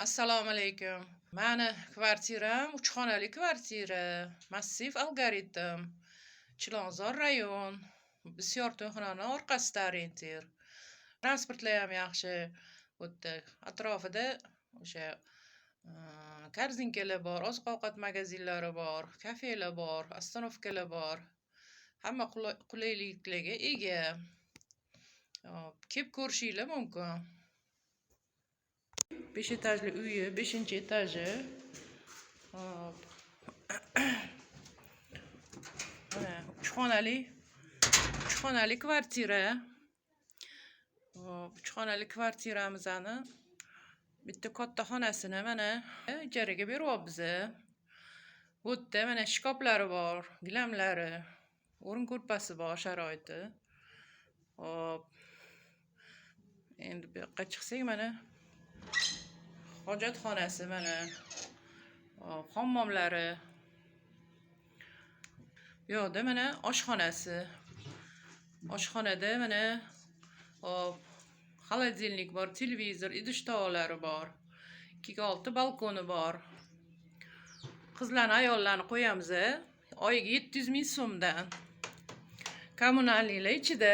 Assalomu alaykum. Mani kvartiram 3 xonali kvartira. Massiv Algoritm. Chilonzor rayon. Bisyor to'yxonani orqasida orientir. Transportlar ham yaxshi. Bu yerda atrofida o'sha korzinkalar bor, oziq-ovqat magazinlari bor, kafelar bor, остановка lar bor. Hamma qulayliklarga ega. Hop, kelib ko'rishinglar mumkin. 5 etajli uyi, 5-etaji. Hop. Mana 3 xonali 3 xonali kvartira. Hop, 3 xonali kvartiramizni bitta katta xonasini mana ijaraga beryapmiz. Bu yerda mana shkaflari bor, gilamlari, o'rin ko'rpasi bor, sharoiti. Hop. Endi bu yoqqa chiqsak, mana hojatxonasi mana. Hop, hammomlari. Bu yoqda mana oshxonasi. Oshxonada mana, hop, холодильник bor, televizor, idish tovoqlari bor. 2 ga 6 balkoni bor. Qizlarni, ayollarni qo'yamiz. Oyiga 700 ming so'mdan. Коммунальный lar ichida.